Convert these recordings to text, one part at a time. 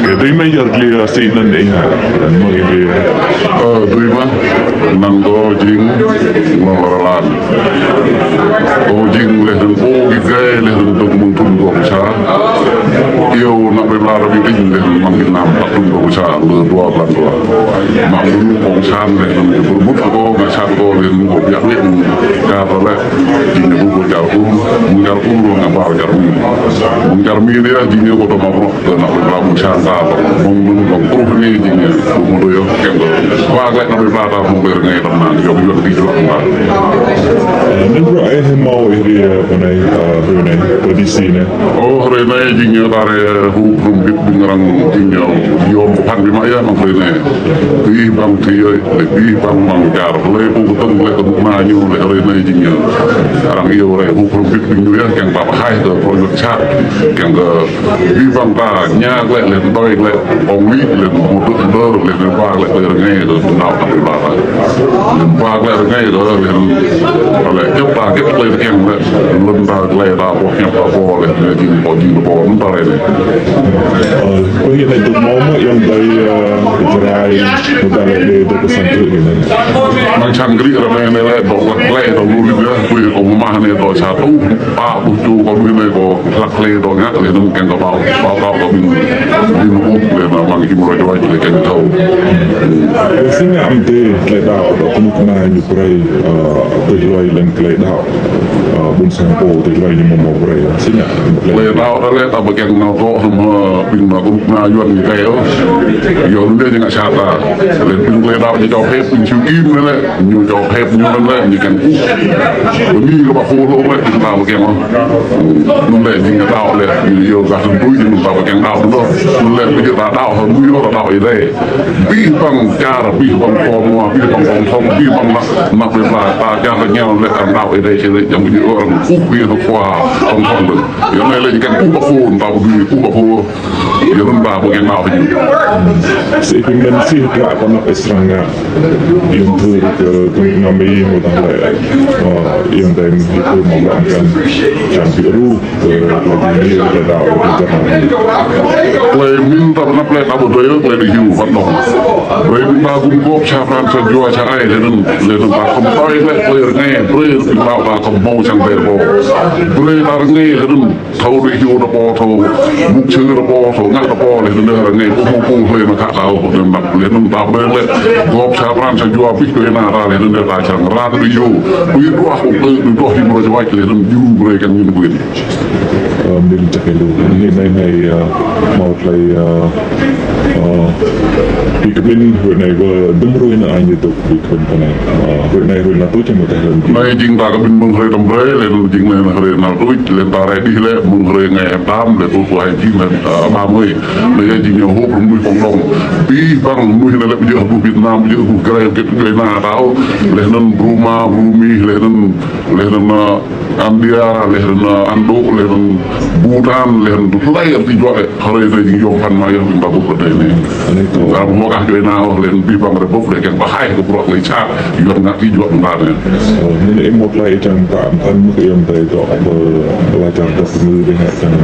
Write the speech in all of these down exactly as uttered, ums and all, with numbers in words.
Kơ tui mă yar kli ra sĭ anŭn ih hă, anŭn mă ih kli. Ơ, tui mă, năng kâo jing, mơ̆ng Ralan. Kâo jing lĕ rơ̆ng pô git gai, lĕ rơ̆ng dŏ mơ̆ng thŭn kâo pơsa. Iâu năk rơ̆ng la rơ̆ng ƀing lĕ rơ̆ng mơ̆ng Việt Nam, tăp thŭn kâo pơsa, lơ dua blan dua. Mă mơ̆ng kông san lĕ rơ̆ng kơ pơrơmut kâo, ngă sat kâo lĕ rơ̆ng kâo biă lĕ rơ̆ng kar lĕ. Jing ñu ƀu kơ čar ur, mơ̆ng čar ur, ngă ƀar čar mi. Mơ̆ng čar mi anai, jing ñu kơ tơma bruă, kơ năk rơ̆ng la mơ̆ng sang ta, mơ̆ng mơ̆ng mơ̆ng truh anai, jing ñu, ƀu mơ̆ng đuaĭ, kiăng kơ. Ba glaĭ năk rơ̆ng la ta, mơ̆ng ƀơi rơngai tơm anai, yua kơ yuan kơ čuă ta. Ơ, anŭn bruă ih hmâo ih ri, ơ, pơ anai, ơ, hrơi anai, pơ dih si anai. Ơ, hrơi anai, jing ñu ta rai, ơ, hŭp hrŏm bit ƀing arăng, jing ñu, yom pơphan biă mă yơh, mơ̆ng hrơi anai. Abih bang thâo, lĕ abih bang mơ̆ng čar, lĕ pô kơtơ̆ng, lĕ kơnuk kơna ñu, lĕ hrơi anai jing ñu. Arăng iâu rai hŭp hrŏm bit ƀing ñu yơh, kiăng pơhaih kơ pô yuan čar, kiăng kơ abih bang ta, ña lĕ, lĕ tơdơi lĕ, ƀong lĕ, lĕ mơdơ̆ mơdơ̆, lĕ ba lĕ, lĕ rơngai kơ đaŏ ta ƀu ba ta. Lĕ ba lĕ rơngai kơ, lĕ, lĕ djŏp ta, djŏp lĕ kiăng lĕ, lŏn ta lĕ ta, pô hiăp ta pô, lĕ, lĕ jing pô jing pô, anŭn ta lĕ. Ơ, kơ hĭ anai dŏ hmâo mơ̆ ayŏng adơi, ơ, Jrai, mơ̆ ta lĕ dŏ kơ sang krư̆ anai. Mơ̆ng sang krư̆ ră anai lĕ dŏ lăk lĕ dŏ lu lip yơh, kơ ih kơ mơmah anai dŏ sa rơtuh pă pluh čô kơ lu anai kơ lăk lĕ dŏ ngă lĕ anŭn kiăng kơ ƀâo, ƀâo kơ ƀing, ƀing ƀuh lĕ anŭn mơ̆ng hĭ mơ̆ng rơjuai lĕ kiăng thâo. Ơ, si ngă mơ̆ tơlơi đaŏ dŏ kơnuk kơna ñu brơi, ơ, tơlơi lĕ tơlơi đaŏ. Ơ, ƀôn sang pô tơlơi ñu mơ̆ mơ̆ brơi, si ngă. Tơlơi đaŏ ta lĕ ta ƀu kiăng nao dŏ hmâo, ơ, ƀing mă kơnuk kơna yuan ñu kai ôh. Yua anŭn lĕ ñu ngă sat ta. Lĕ ƀing tơlơi đaŏ ñu cho phép, ƀing Siu Kim anai lĕ, ñu cho phép ñu anŭn lĕ, ñu kiăng ƀuh. Ƀu ni kơ ƀă khô hlô lĕ, ƀing ta ƀu kiăng ôh. Anŭn lĕ jing đaŏ lĕ, ñu yua gah tui jing ta ƀu kiăng đaŏ anŭn ôh. Anŭn lĕ ƀing ta đaŏ hăng ƀing ta đaŏ ih lĕ. Abih bang čar, abih bang kông, abih bang tổng thống, abih bang năk, năk ƀing ta, ta čar ta ñu lĕ kơ đaŏ ih lĕ, či lĕ, jang ƀu djơ̆ arăng ƀuh ƀing khua tổng thống lĕ. Yua anai lĕ ñu kiăng ƀuh ƀă khô, ta ƀu dưi ƀuh ƀă khô. Yua anŭn ba ƀu kiăng đaŏ hăng ñu. Sĭ pơmĭn sĭ tlă kơ năk ih srăng ngă. Yua thâo kơ kơ ngă mơ̆ mơ̆ ta lĕ. Ơ, yua anŭn ta hĭ kơ mơ̆ lăng kiăng. Čang ƀu ru. Ơ, kơ kơ ñu kơ đaŏ kơ čar. Tơlơi mĭn ta pơnăp lĕ ta ƀu đuaĭ, tơlơi đĭ hyu wơ̆t anŭn. Brơi ƀing ta gum gôp sa pran sa jua sa ai lĕ anŭn, lĕ anŭn ta khŏm đuaĭ lĕ tơlơi rơngai, brơi ƀing ta khŏm hmâo sang ƀer pô. Brơi ta rơngai lĕ anŭn. Thâo đĭ hyu ta pô, thâo mŭk čhư ta pô, thâo ngă ta pô, lĕ anŭn rơngai pô pô pô lĕ mă khă ta ôh, lĕ mă lĕ anŭn ta brơi lĕ gôp sa pran sa jua abih djuai ania ta lĕ anŭn ta čang ră ta đĭ hyu. Ƀu djơ̆ ôh, ƀu djơ̆ ôh, ƀu djơ̆ ôh, ƀu djơ̆ ôh, lĕ anŭn ñu brơi kiăng ñu ƀuh. Ơ, mĭn čak lu. Anai anai, ơ, hmâo tơlơi, ơ, Ơ, ƀing kơ mĭn hrơi anai kơ dŭm hrơi anai ai ñu dŏ ƀing kơ mĭn kơ anai. Ơ, hrơi anai hrơi nao tuč čang mơ̆ tơlơi anŭn. Anai jing ta kơ mĭn mơ̆ng hrơi tơm hrơi, lĕ jing anai hrơi nao tuč, lĕ ta rai đih lĕ mơ̆ng hrơi ngai hơdăm, lĕ tŭ tui hai jing lĕ, ơ, ba mươi. Lĕ jing ñu hŏp rơmui kông dong. Abih bang mơnuih anai lĕ ƀu djơ̆ ƀuh Việt Nam, ƀu djơ̆ ƀuh Jrai, ƀu djơ̆ ƀuh Jrai anai ta ôh. Lĕ anŭn Burma, Burmi, lĕ anŭn, lĕ anŭn, ơ, India, lĕ anŭn, ơ, Ấn Độ, lĕ anŭn Bhutan, lĕ anŭn tơlơi arăng ti juă lĕ. Hrơi anai jing yôm pơphan mă yơh ƀing ta ƀuh kơ tơlơi anai. Anai kơ arăng hmâo gah djuai ania ôh, lĕ abih bang rai ƀuh lĕ kiăng pơhaih kơ bruă tơlơi sat, yua ngă ti juă ƀing ta anai. Ơ, anai ih hmâo tơlơi čang ta pơphan mơ̆ kơ ayŏng adơi dŏ, ơ, tơlơi čang dŏ pơngư dih hă čang.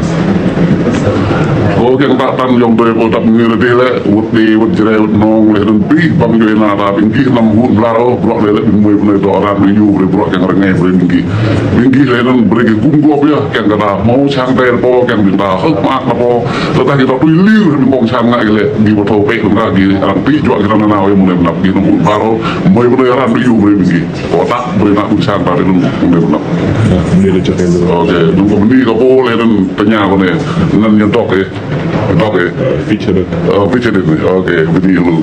Ơ, kiăng ta pơphan ayŏng adơi pô dŏ pơngư dih lĕ, wơ̆t đe, wơ̆t Jrai, wơ̆t Nong, lĕ anŭn abih bang djuai ania ta, ƀing gih anăm hŭn blar ôh, bruă lĕ lĕ ƀing mơi pơ anai dŏ ran đĭ hyu, brơi bruă kiăng rơngai brơi ƀing gih. Ƀing gih lĕ anŭn brơi gih gum gôp yơh, kiăng kơ ta hmâo sang ƀer pô, kiăng ƀing ta hơ̆k mơak ta pô. Tơdah gih ta tui lir hăng kông san ngă gih lĕ, gih ƀu thâo pĕ lŏm dah gih arăng ti juă gih anŭn nao yơh mơ̆ng anai mơ̆n, gih anăm hŭn blar ôh, mơi pơ anai ran đĭ hyu brơi ƀing gih. Kơ ta brơi ană ƀôn sang ta lĕ anŭn mơ̆ng anai mơ̆n. Ơ, anai lĕ čak lu. Ôkê, anŭn kơ bơni kơ pô lĕ anŭn tơña kơ anai, anŭn ñu dŏ ih, dŏ ih. Ơ, pĭt čơđeh. Ơ, pĭt čơđeh anai. Ôkê, bơni lu.